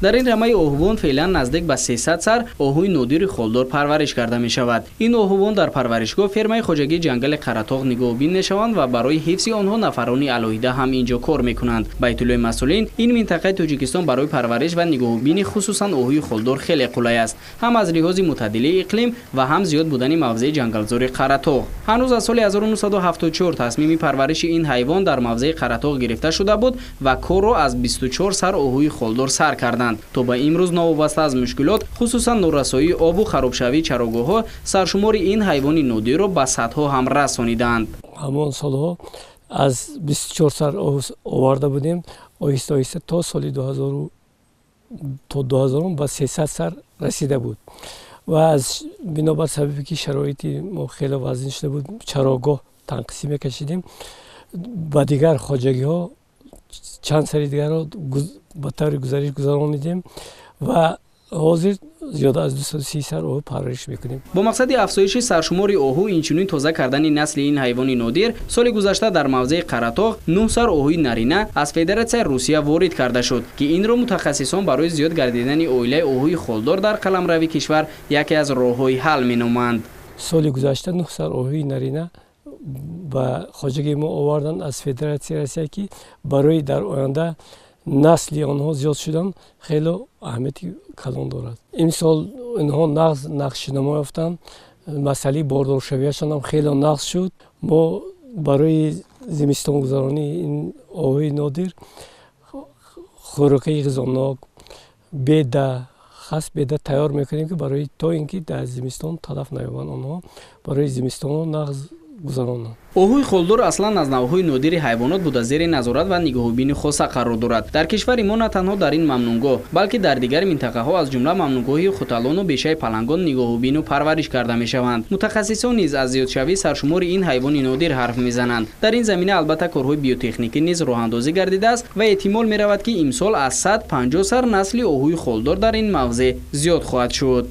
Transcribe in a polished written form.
Дар ин рамаи оҳувон феълан наздик ба 300 сар оҳуи нодири холдор парвариш карда мешавад. Ин оҳувон дар парваришгоҳ фермаи хоҷагии ҷангали Қаратоғ нигоҳубин мешаванд ва барои ҳифзи онҳо нафарони алоҳида ҳам инҷо кор мекунанд. Ба иттилои масъулин, ин минтақаи Тоҷикистон барои парвариш ва нигоҳубини хусусан оҳуи холдор хеле қулай аст, ҳам аз лиҳози мӯътадилии иқлим ва ҳам зиёд будани мавзеи ҷангалзори Қаратоғ. Ҳанӯз аз соли 1974 тасмими парвариши ин ҳайвон дар мавзеи Қаратоғ гирифта шуда буд ва корро аз 24 сар оҳуи холдор сар карданд. То ба имрӯз новобаста аз мушкилот, хусусан норасоии обу харобшавии чарогоҳҳо, саршумори ин ҳайвони нодирро ба садҳо ҳам расонидаанд. Ҳамон солҳо аз 24 сар оварда будем, оҳиста оҳиста то соли 2000 то 2000 ба 300 сар расида буд ва аз бинобар сабабе ки шароити мо хеле вазнин шуда буд, чарогоҳ танқисӣ мекашидем, ба дигар хоҷагиҳо чанд сари дигарро ба таври гузариш гузаронидем ва ҳозир зиёда аз 230 сар оҳу парвариш мекунем. Бо мақсади афзоиши саршумори оҳу, инчунин тоза кардани насли ин ҳайвони нодир, соли гузашта дар мавзеи Қаратоғ 9 сар оҳуи нарина аз Федератсияи Русия ворид карда шуд, ки инро мутахассисон барои зиёд гардидани оилаи оҳуи холдор дар қаламрави кишвар яке аз роҳҳои ҳал меноманд. Соли гузашта 9 сар оҳуи нарина ба хоҷагии мо оварданд аз Федератсияи Россия, ки барои дар оянда насли онҳо зиёд шудан хеле аҳамияти калон дорад. Имсол инҳо нағз нақшинамо ёфтанд, масъалаи бордоршавиашон ҳам хеле нағз шуд. Мо барои зимистонгузаронии ин оҳуи нодир хӯрокаи ғизонок, беда, хас беда тайёр мекунем, ки барои то ин ки дар зимистон талаф наёбанд, онҳо барои зимистонро нағз гузаронанд. Оҳуи холдор аслан аз навъҳои нодири ҳайвонот буда, зери назорат ва нигоҳубини хоса қарор дорад. Дар кишвари мо на танҳо дар ин мамнуъгоҳ, балки дар дигар минтақаҳо, аз ҷумла мамнуъгоҳи Хуталону бешаи Палангон нигоҳубину парвариш карда мешаванд. Мутахассисон низ аз зиёдшавии саршумори ин ҳайвони нодир ҳарф мезананд. Дар ин замина албатта корҳои биотехникӣ низ роҳандозӣ гардидааст ва эҳтимол меравад, ки имсол аз 150 сар насли оҳуи холдор дар ин мавзеъ зиёд хоҳад шуд.